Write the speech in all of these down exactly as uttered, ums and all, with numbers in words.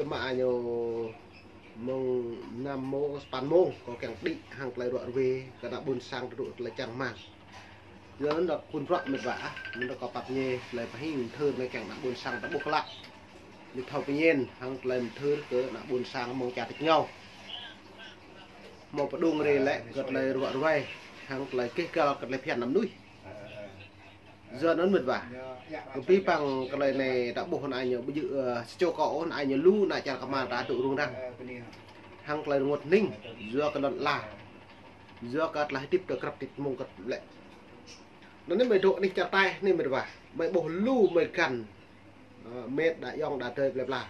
Mă ñu mông năm mông, sapăn mông, kâo kiăng đĭ hăng tơlơi ruă ruê kơ ană ƀôn sang tơdruă tơlơi čang rơmang. Yua anŭn đa phun bruă mĕt wa ah, anŭn đa kâo pap ñe tơlơi pơhing thơr mơi kiăng ană ƀôn sang ta ƀuh klă. Ñu thâo pơñen hăng tơlơi mơthơr kơ ană ƀôn sang mông čar tơčô. Hmâo pơdŏng rê lĕ kơ tơlơi ruă ruai hăng tơlơi keh kal kơ tơlơi phiăn ană mơnuih. Yua anŭn mĕt wa. Kơ pih păng tơlơi anai ta ƀuh ană ñu ƀu djơ̆, ơ, sa čô kâo ôh, ană ñu lu, ană čar kơmar ta dŏ rŭng răng. Hăng tơlơi rơngot hning, yua kơ lŏn ala. Yua kơ tơlơi hơdip ta krăp tĭt mông krăp lĕ. Anŭn anai mơi dŏ anih čar Thai anai mĕt wa. Mơi ƀuh lu mơi găn. Ơ, mĕt đa ayŏng đa adơi plơi pla.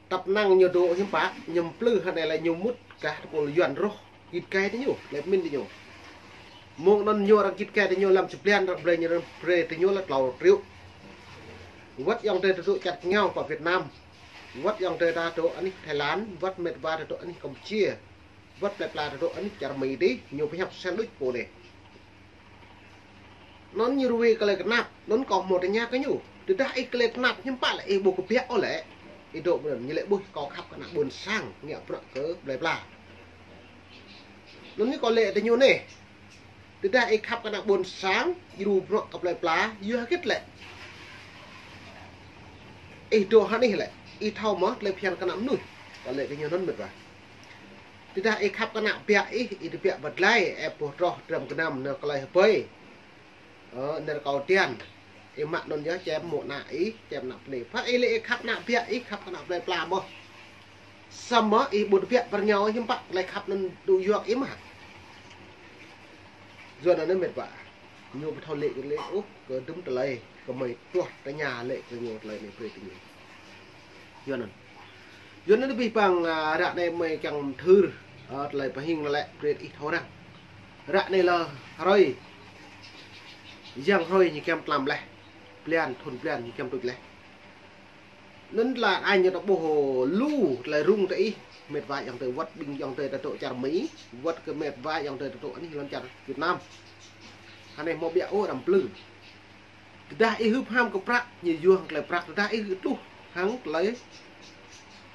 Tăp năng ñu dŏ hiư̆m pă, ñu plư hơnai lĕ ñu mŭt kah tơpul Yuan rŏh, git gai tơ ñu, lĕ pơmĭn tơ ñu. Mông anŭn ñu arăng git gai tơ ñu lăm čơblan arăng brơi ñu arăng brơi tơ ñu lĕ klâo triệu. Wơ̆t ayŏng adơi tơdruă čar tơčô pơ Việt Nam. Wơ̆t ayŏng adơi ta dŏ anih Thái Lan, wơ̆t mĕt wa ta dŏ anih Campuchia. Wơ̆t plơi pla ta dŏ anih čar Mi dih, ñu pơhiăp sel đôč pô anai. Anŭn ñu ruai kơ tơlơi kơnap, anŭn kâo hmâo tơña kơ ñu. Tơdah ih kơ tơlơi kơnap hiư̆m pă lĕ ih ƀu kơbiă ôh lĕ. Ih dŏ ƀơi anŭn ñu lĕ ƀuh kâo khăp kơ ană ƀôn sang, ngă bruă kơ plơi pla. Anŭn ñu kâo lĕ tơ ñu anai. Tơdah ih khăp kơ ană ƀôn sang, djru bruă kơ plơi pla, yua hơget lĕ. Ih dŏ hơnih lĕ, ih thâo mơ̆ tơlơi phiăn kơ ană mơnuih. Kâo lĕ tơ ñu anŭn mĕt wa. Tơdah ih khăp kơ ană biă ih, ih tơbiă pơdlai, ĕp boh troh dram gơnam nao tơlơi hơbơi. Ơ, nao kâo tian. Ih mă anŭn yơh čem mơ̆ng ană ih, čem ană bơnai. Pă ih lĕ ih khăp ană biă ih, khăp kơ ană plơi pla mơ̆n. Samơ̆ ih ƀu tơbiă pơrơñao ih hiư̆m pă, tơlơi khăp anŭn tŭ yua kơ ih mơ̆. Yua anŭn mĕt wa. Ñu ƀu thâo lĕ kơ lĕ ôh, kơ dŭm tơlơi, kơ mơi tuah tơña lĕ kơ ñu tơlơi anai brơi tơ ñu. Yua anŭn. Yua anŭn pih păng, ơ, ră anai mơi kiăng thơr, ơ, tơlơi pơhing lĕ brơi ih thâo răng. Ră anai lĕ hrơi. Yang hrơi ñu kiăng tlam leh. Blan, thun blan ñu kiăng tuč leh. Anŭn tơlơi anai ñu ta ƀuh lu tơlơi rŭng tơ ih. Mĕt wa ayŏng adơi wơ̆t ƀing ayŏng adơi ta dŏ čar Mi. Wơ̆t kơ mĕt wa ayŏng adơi ta dŏ anih lŏn čar Việt Nam. Hơnai hmâo biă ôh arăng plư. Tơdah ih hưp ham kơ prăk, ñu yua hăng tơlơi prăk. Tơdah ih tluh hăng tơlơi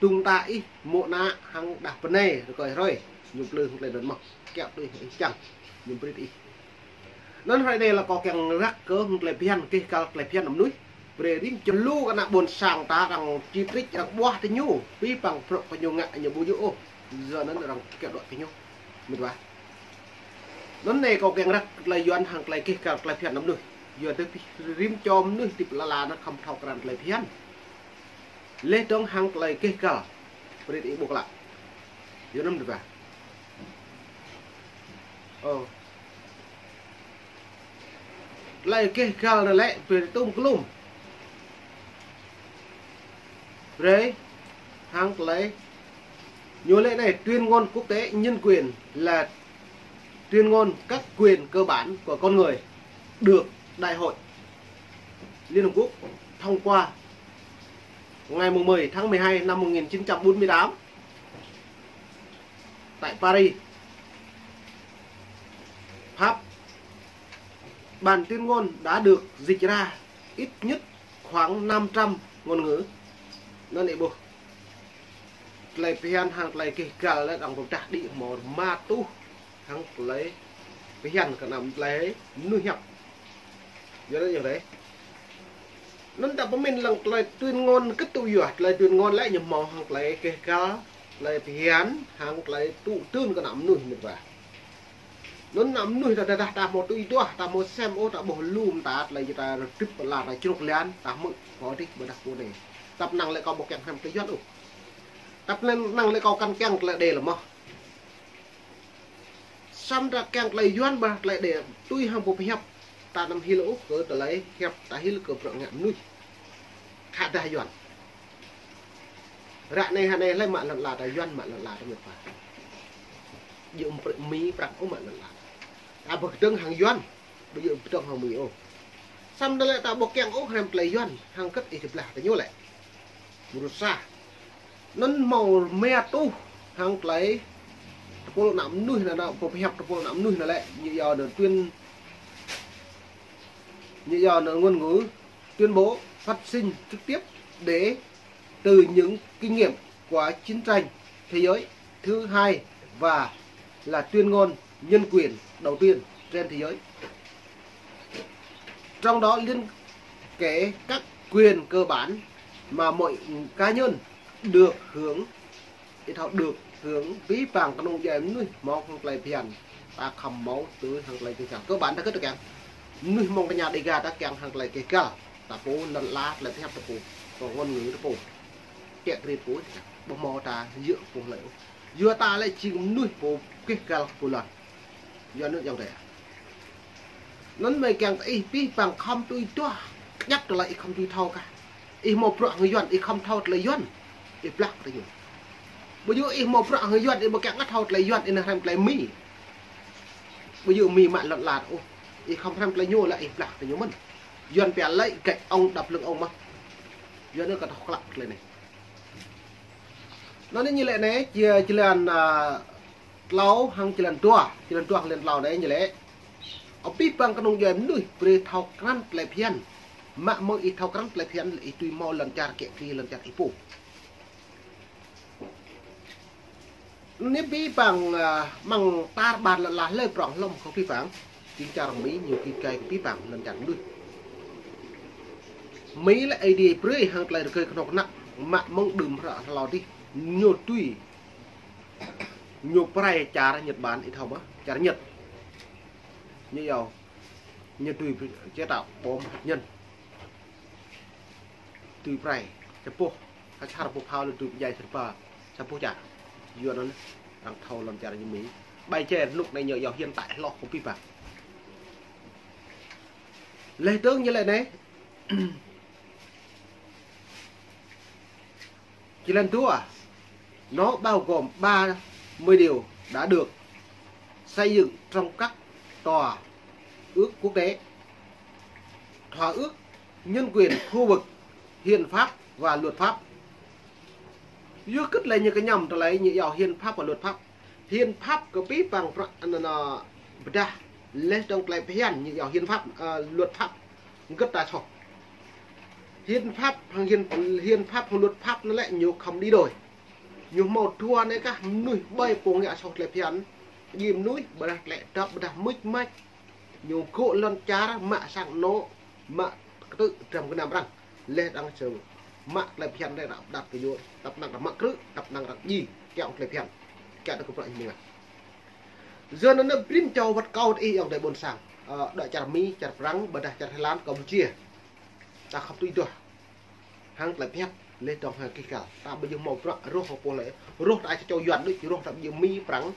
tŭng ta ih mơ̆ng ană hăng đah bơnai rơkơi hrơi. Ñu plư hăng tơlơi anŭn mơ̆n. Kiăo tui ih čang. Ñu brơi ih. Anŭn hrơi anai lĕ kâo kiăng răk kơ hăng tơlơi phiăn, keh kal tơlơi phiăn ană mơnuih. Brơi rĭm čô lu kơ ană ƀôn sang ta arăng čit rĭt arăng ƀuah tơ ñu. Pih păng bruă kơ ñu ngă ñu ƀu djơ̆ ôh. Yua anŭn arăng kiăo đuaĭ kơ ñu. Mĕt wa. Anŭn anai kâo kiăng răk tơlơi Yuan hăng tơlơi keh kal tơlơi phiăn ană mơnuih. Yua tơ pih rĭm čô mơnuih hơdip lŏn ala anŭn khŏm thâo krăn tơlơi phiăn. Leh dơ̆ng hăng tơlơi keh kal. Brơi ih ƀuh klă. Yua anŭn mĕt wa. Ơ. Tơlơi keh kal anŭn lĕ brơi tŭm klum. Brơi hăng tơlơi ñu lĕ anai tuyên ngôn quốc tế nhân quyền là tuyên ngôn các quyền cơ bản của con người được Đại hội Liên Hợp Quốc thông qua ngày mười tháng mười hai năm một nghìn chín trăm bốn mươi tám tại Paris, Pháp. Bản tuyên ngôn đã được dịch ra ít nhất khoảng năm trăm ngôn ngữ. Anŭn ih ƀuh. Tơlơi phiăn hăng tơlơi keh kal lĕ arăng pơdah đĭ hmâo rơma rơtuh hăng tơlơi phiăn kơ ană tơlơi mơnuih hiăp. Yua anŭn yơh dêh. Anŭn ta pơmĭn lăng tơlơi tuyên ngôn kơ tŭ yua, tơlơi tuyên ngôn lĕ ñu hmâo hăng tơlơi keh kal, tơlơi phiăn, hăng tơlơi tŭ tưn kơ ană mơnuih mĕt wa. Anŭn ană mơnuih ta, ta, ta, ta hmâo tui duah, ta hmâo sem ôh, ta ƀuh lŏm ta tơlơi ta rơdip pơala ta čruk lian, ta hmư̆ kơ dih ƀơdah pô anai. Tăp năng lĕ kâo ƀu kiăng hrăm tơlơi Yuan ôh. Tăp năng lĕ kâo kăn kiăng tơlơi Êđê lĕ mơ̆n. Samơ̆ ta kiăng tơlơi Yuan ƀơdah tơlơi Êđê tui hăng pô pơhiăp. Ta anăm hil ôh kơ tơlơi hiăp, ta hil kơ bruă ngă mơnuih. Khă dah Yuan. Ră anai hơnai hlơi mă lŏn ala ta, Yuan mă lŏn ala ta mĕt wa. Djơ̆ Mi prăk ôh mă lŏn ala ta. Ta ƀu kơdơ̆ng hăng Yuan, ƀu djơ̆ kơdơ̆ng hăng Mi ôh. Samơ̆ lĕ ta ƀu kiăng ôh hrăm tơlơi Yuan, hăng kơ̆t ih tơblah tơ ñu lĕ. Mrô sa. Anŭn hmâo rơma rơtuh hăng tơlơi tơpul ană mơnuih anŭn, anŭn pô pơhiăp tơpul ană mơnuih anŭn lĕ, ñu yua anŭn tuyên, ñu yua anŭn ngôn ngữ tuyên bố phát sinh trực tiếp để từ những kinh nghiệm của chiến tranh thế giới thứ hai và là tuyên ngôn nhân quyền đầu tiên trên thế giới. Trong đó liên kể các quyền cơ bản mà mọi cá nhân được hưởng, ih thâo được hưởng ƀing păng kơnung djuai mơnuih mơ̆ng hăng tơlơi phiăn, ta khŏm mơ̆ng tui hăng tơlơi kơčăng. Cơ bản ta kơ tơkeng mơnuih mơ̆ng tơña Đêga ta kiăng hăng tơlơi kơčăng. Ta pô lŏn ala tơlơi phiăn ta pô, pô ngôn ngữ ta pô. Kiăng kơnit pô, ƀu hmâo ta yơh pô lơi. Yua ta lĕ jing mơnuih pô kơčăng pô lŏn. Yua anŭn yơh tơ. Anŭn mơ̆ kiăng tơ ih ƀing păng khŏm tui tuah, kơñăp tơlơi ih khŏm tui thâo kah. Ih hmâo bruă hăng Yuan, ih khŏm thâo tơlơi Yuan, ih blah kơ ñu. Ƀu djơ̆ ih hmâo bruă hăng Yuan, ih ƀu kiăng ngă thâo tơlơi Yuan, ih nao hrăm tơlơi Mi. Ƀu djơ̆ Mi mă lŏn ala ôh. Ih khŏm hrăm tơlơi ñu lĕ ih blah kơ ñu mơ̆n. Yuan pia lĕ gạch ông đập lưng ông mơ̆n. Yuan anŭn kơ thâo klă tơlơi anai. Anŭn anai ñu lĕ anai, jơlan, a, klâo hăng jơlan dua, jơlan dua hăng jơlan klâo anai ñu lĕ. Ơ ƀing păng kơnung djuai mơnuih brơi thâo krăn tơlơi phiăn. Mă mơ̆ng ih thâo krăn tơlơi phiăn lĕ ih tui hmâo lŏn čar kiăng kơ lŏn čar ih pô. Anai ƀing păng, a, mơ̆ng tar ƀar lŏn ala lĕ prŏng hlŏm kơ ƀing păng. Jing čar Mi ñu git gai kơ ƀing păng lŏn čar mơnuih. Mi lĕ Ơi Adai brơi hăng tơlơi rơgơi kơnuk kơna mă mơ̆ng đưm hră hlâo adih. Ñu tui, ñu prai čar Nhật Bản ih thâo mơ̆, čar Nhật. Ñu yua, ñu tui chế tạo bom hạt nhân. Tui prai, čơpŭh, hăt čar pơphao lĕ tui pơdjai sơrpa, čơpŭh čar. Yua anŭn, arăng thâo lŏn čar ñu Mi. Ƀai čer rơnŭk anai ñu yua hiện tại hloh kơ ƀing păng. Lĕ tơ̆ng ñu lĕ anai. Jơlan dua, nó bao gồm ba mươi điều đã được xây dựng trong các thỏa ước quốc tế, thỏa ước nhân quyền khu vực, hiến pháp và luật pháp. Yua kơ tơlơi ñu kơñăm tơlơi ñu yua hiến pháp và luật pháp. Hiến pháp kơ ƀing păng prăk anŭn, anŭn pơdah lĕ dong tơlơi phiăn ñu yua hiến pháp, ơ, luật pháp. Gơ̆t ta soh. Hiến pháp hăng hiến, hiến pháp hăng luật pháp anŭn lĕ ñu khŏm đi đôi. Ñu hmâo dua anai kah mơnuih ƀai pô ngă soh tơlơi phiăn. Jing mơnuih ƀơdah tơlơi dŏp ƀơdah mưč mač. Ñu gŏ lŏn čar mă sang anŏ, mă kơtư̆ dram gơnam arăng. Lĕ arăng sơ mă tơlơi phiăn lĕ arăng pơđăp kơ ñu, tăp năng arăng mă krư̆, tăp năng arăng djai, kiăng tơlơi phiăn. Kiăng tơ kơ prăk ñu ngă. Yua anŭn anai brĭm čô wơ̆t kâo tơ ih ayŏng adơi ƀôn sang. Ơ, đuaĭ čar Mi, čar Prăng, ƀơdah čar Thái Lan, Campuchia. Ta khŏm tui tuah. Hăng tơlơi phiăn, lĕ dong hăng kơčăng. Ta ƀu djơ̆ hmâo bruă rŏh hăng pô lơi. Rŏh ta sa čô Yuan đôč, rŏh ta ƀu djơ̆ Mi Prăng.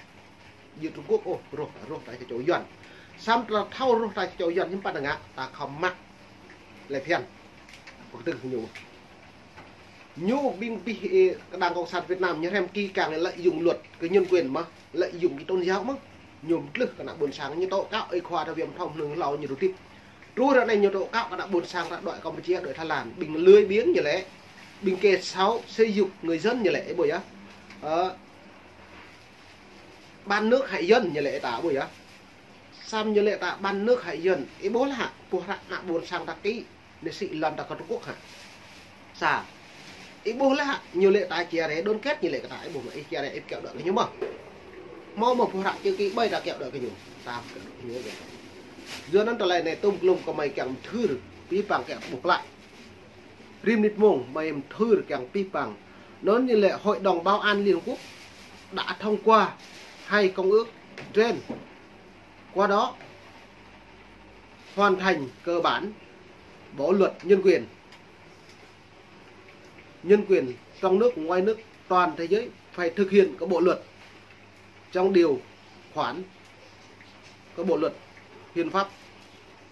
Djơ̆ Trung Quốc ôh, rŏh, rŏh ta sa čô Yuan. Samơ̆ ta thâo rŏh ta sa čô Yuan, hiư̆m pă ta ngă, ta khŏm mă tơlơi phiăn. Pơkơdơ̆ng ñu. Ñu ƀing ƀing, ơ, kơ đảng cộng sản Việt Nam ñu hrăm kơčăng lợi dụng luật kơ nhân quyền mơ̆, lợi dụng kơ tôn giáo mơ̆. Ñu mơtlưh kơ ană ƀôn sang ñu tố cáo ơi khua ta Viêm Thông Hưng Lau ñu rơtip. Truh ră anai ñu tố cáo kơ ană ƀôn sang ta đuaĭ Campuchia, đuaĭ Thái Lan. Ƀing lười biếng ñu lĕ. Ƀing kẻ xấu, xúi giục người dân ñu lĕ, ih ƀuh yơh. Ơ, bán nước hại dân ñu lĕ ta ƀuh yơh. Samơ̆ ñu lĕ ta bán nước hại dân. Ih ƀuh laĭ hă, boh hră ană ƀôn sang ta kĭ. Anai sĭ lŏn ta kơ Trung Quốc hă. Sa. Ih ƀuh laih hă, ñu lĕ ta chia rẽ đoàn kết ñu lĕ kơ ta, ih ƀuh mơ̆, ih chia rẽ ih kiăng đuaĭ kơ ñu mơ̆. Hmâo mơ̆ boh hră chữ ký ƀai ta kiăng đuaĭ kơ ñu. Ta kiăng đuaĭ kơ ñu. Yua anŭn tơlơi anai tơm klum kơ mơi kiăng mơthưr, ƀing păng kiăng ƀuh klă. Rĭm mơnit mông, mơi mơthưr kiăng ƀing păng. Anŭn ñu lĕ Hội đồng Bảo an Liên Hợp Quốc đã thông qua hai công ước trên. Qua đó, hoàn thành cơ bản bộ luật nhân quyền. Nhân quyền trong nước, ngoài nước, toàn thế giới phải thực hiện cái bộ luật trong điều khoản cái bộ luật hiến pháp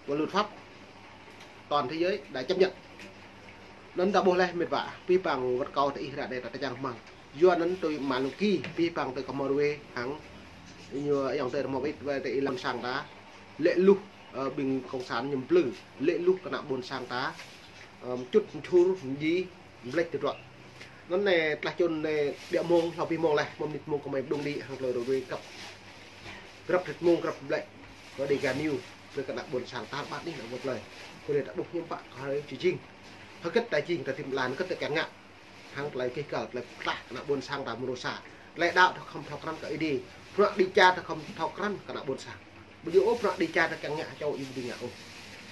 và luật pháp toàn thế giới đã chấp nhận. Anŭn ta ƀuh laih mĕt wa, ƀing păng wơ̆t kâo tơ ih ră anai ta kơčăng hmăng. Yua anŭn tui mă lu ki, ƀing păng tơ kơ mơruê hăng ñu ayŏng adơi rơmô ƀĭt wai tơ ih lăm sang ta. Lĕ luh, ơ, ƀing cộng sản ñu mplư, lĕ luh kơ ană ƀôn sang ta, ơ, mčŭt mčhur, mdjai, mlĕč tơdruă. Anŭn anai tơlah čun anai ƀiă mông, hlâo ƀing mông laih, mơnit mông kơ mơi pơdŏng đĭ hăng tơlơi rơruai grăp. Grăp rĭt mông, grăp blĕ. Kơ Dega News, brơi kơ ană ƀôn sang tar ƀar anih ană wơ̆t lơi. Kơ anai ta ƀuh hiư̆m pă kơ hrơi či jing. Hơget ta jing, ta tĭm lăn, hơget ta kiăng ngă. hăng tơlơi kih kăl, tơlơi pơklah kơ ană ƀôn sang ta mơnuih sa. Tơlơi đaŏ ta khŏm thâo krăn kơ Ơi Adai. Bruă dêh čar ta khŏm thâo krăn kơ ană ƀôn sang. Ƀu djơ̆ ôh bruă dêh čar ta kiăng ngă čô ih ƀu dưi ngă ôh.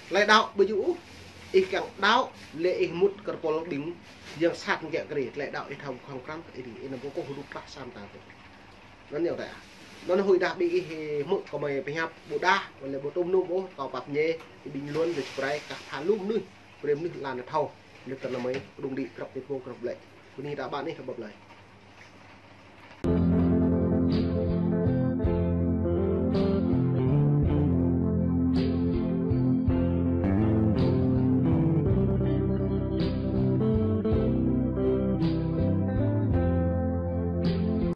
Tơlơi đaŏ ƀu djơ̆ ôh. Ih kiăng đaŏ lĕ ih mŭt kơ tơpul ƀing yang sat ngă kơ Ơi Adai. Tơlơi đaŏ ih thâo khŏm krăn kơ Ơi Adai. Ih anăm pơkŏh hơdră pơklah sam ta pô. Anŭn yơh ta. Anŭn huĭ dah ƀing ih hmư̆ kơ mơi pơhiăp ƀu dah, wơ̆t lĕ ƀu tŭ mơnŭm ôh, kâo pap ñe, ƀing lŏn dêh čar Jrai kah pha lu mơnuih, brơi mơnuih lăn thâo. Lĕ tơl anai mơi pơdŏng đĭ krăp tĭt pô krăp lĕ. Bơni ta ƀă anih ta ƀuh lơi.